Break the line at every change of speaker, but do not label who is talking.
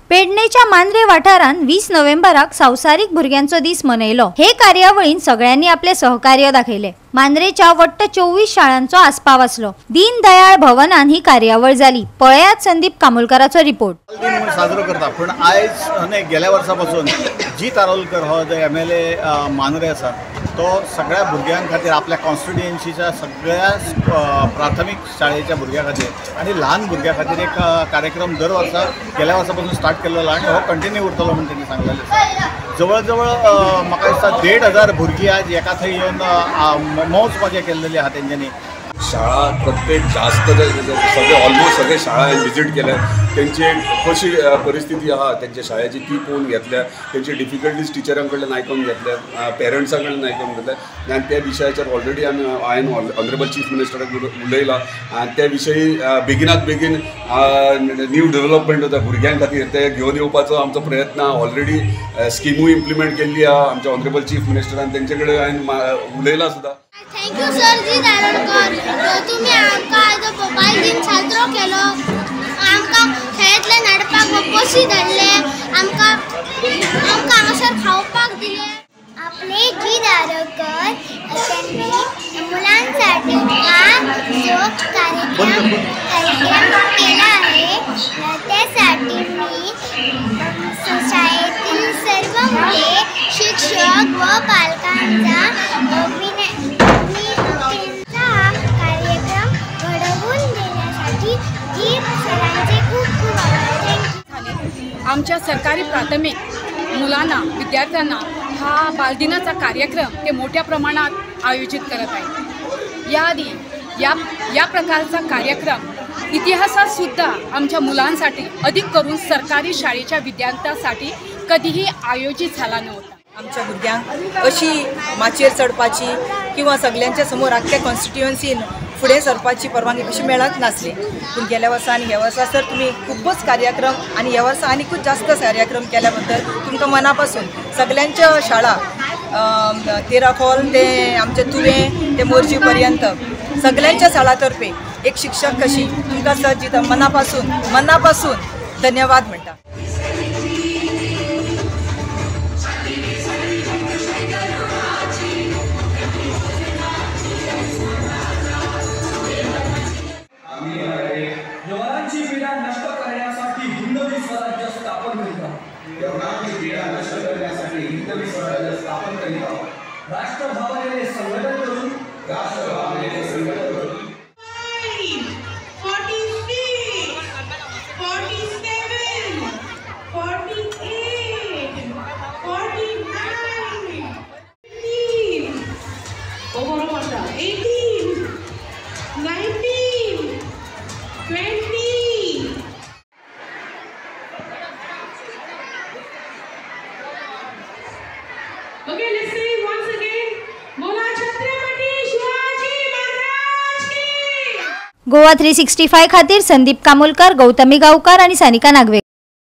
पेडणेच्या मांद्रे वाठारांत 20 नोव्हेंबराक संवसारीक भुरग्यांचो दीस मनयलो। हे कार्यावळीन सगळ्यांनी आपले सहकार्य दाखयले। मांद्रेच्या वट्ट 24 शाळांचो आस्पाव आसलो। दीनदयाळ भवनान ही कार्यावळ जाली। पळयात संदीप कामुलकराचो रिपोर्ट।
दिन म्हणून साजरो करता, पण आयज न्ही गेल्या वर्सा पासून जीत आरोलकर हो जो MLA Mandre आसा तो सगळ्या भुरग्यां खातीर आपल्या कॉन्स्टिट्युएन्सीच्या सगळ्या प्राथमीक शाळेच्या भुरग्यां खातीर आनी ल्हान भुरग्यां खातीर एक कार्यक्रम दर वर्सा गेल्या वर्सा पासून स्टार्ट केल्लो आनी हो कंटिन्यू उरतलो म्हूण तेणी सांगलेलें आसा। जवळ जवळ म्हाका दिसता 1500 भुरगीं आज एका थंय येवन मौज मजा केल्लेली आहा तेंच्यांनी।
शाळा प्रत्येक जास्त सगळे ऑलमोस्ट सगळे शाळा हांवें विजीट केल्या, तेंची कशी परिस्थिती आहा तेंच्या शाळेची ती पळोवन घेतल्या, तेंची डिफिकल्टीज टिचरां कडल्यान आयकून घेतल्या, पेरंट्सां कडल्यान आयकून घेतल्या आनी त्या विशयाचेर ऑलरेडी आमी हांवें ऑनरेबल चीफ मिनिस्टराक उलयला आनी त्या विशयी बेगिनात बेगीन न्यू डेव्हलपमेंट जाता भुरग्यां खातीर ते घेवन येवपाचो आमचो प्रयत्न ऑलरेडी स्किमूय इम्प्लिमेंट केल्ली आहा आमच्या ऑनरेबल चीफ मिनिस्टरान, तेंचे कडेन हांवें उलयला सुद्दां।
Thank you sir Jeet Arolkar, तुमी आमकां आयज बायल दिन साजरो केलो, आमकां खेळांतल्यान हाडपाक बसी धाडले, आमकां आमकां हांगासर खावपाक दिले।
आपले जीत आरोलकर त्यांनी मुलांसाठी हा जो कार्यक्रम केला आहे त्यासाठी मी शाळेतील सर्व मुले, शिक्षक व पालकांचा कार्यक्रम घडवून देण्यासाठी जीत सरांचे खूप खूप आभार।
आमच्या सरकारी प्राथमिक मुलांना, विद्यार्थ्यांना हा बालदिनाचा कार्यक्रम ते मोठ्या प्रमाणात आयोजित करत आहेत। याआधी या प्रकारचा कार्यक्रम इतिहासात सुद्धा आमच्या मुलांसाठी, अधिक करून सरकारी शाळेच्या विद्यार्थ्यांसाठी कधीही आयोजित झाला नव्हता।
आमच्या भुरग्यांक अशी माचयेर चडपाची किंवा सगळ्यांच्या समोर आख्या कॉन्स्टिट्युएन्सीन फुडें सरपाची परवानगी अशी मेळत नासली, पूण गेल्या वर्सा आनी ह्या वर्सा सर तुमी खुबूच कार्यक्रम आनी ह्या वर्सा आनीकूच जास्त कार्यक्रम केल्या बद्दल तुमकां मना पासून सगळ्यांच्या शाळा तेराखोल ते आमचे तुवें ते मोरजी पर्यंत सगळ्यांच्या शाळा तर्फे एक शिक्षक कशी तुमकां सर जिता मनापासून धन्यवाद म्हणटा।
यवनांची पीडा नष्ट करण्यासाठी हिंदवी स्वराज्य स्थापन करीत आहोत। यवनांची पीडा नष्ट करण्यासाठी हिंदवी स्वराज्य स्थापन करीत आहोत। राष्ट्रभावनेने संघटन करून
46, 47, 48, 49, 50, 18, 19, 20. Okay, let's say once again, बोला छत्रपती शिवाजी महाराज की।
गोवा 365 खातीर संदीप कामुलकर, गौतमी गावकर आणि सानिका नागवे।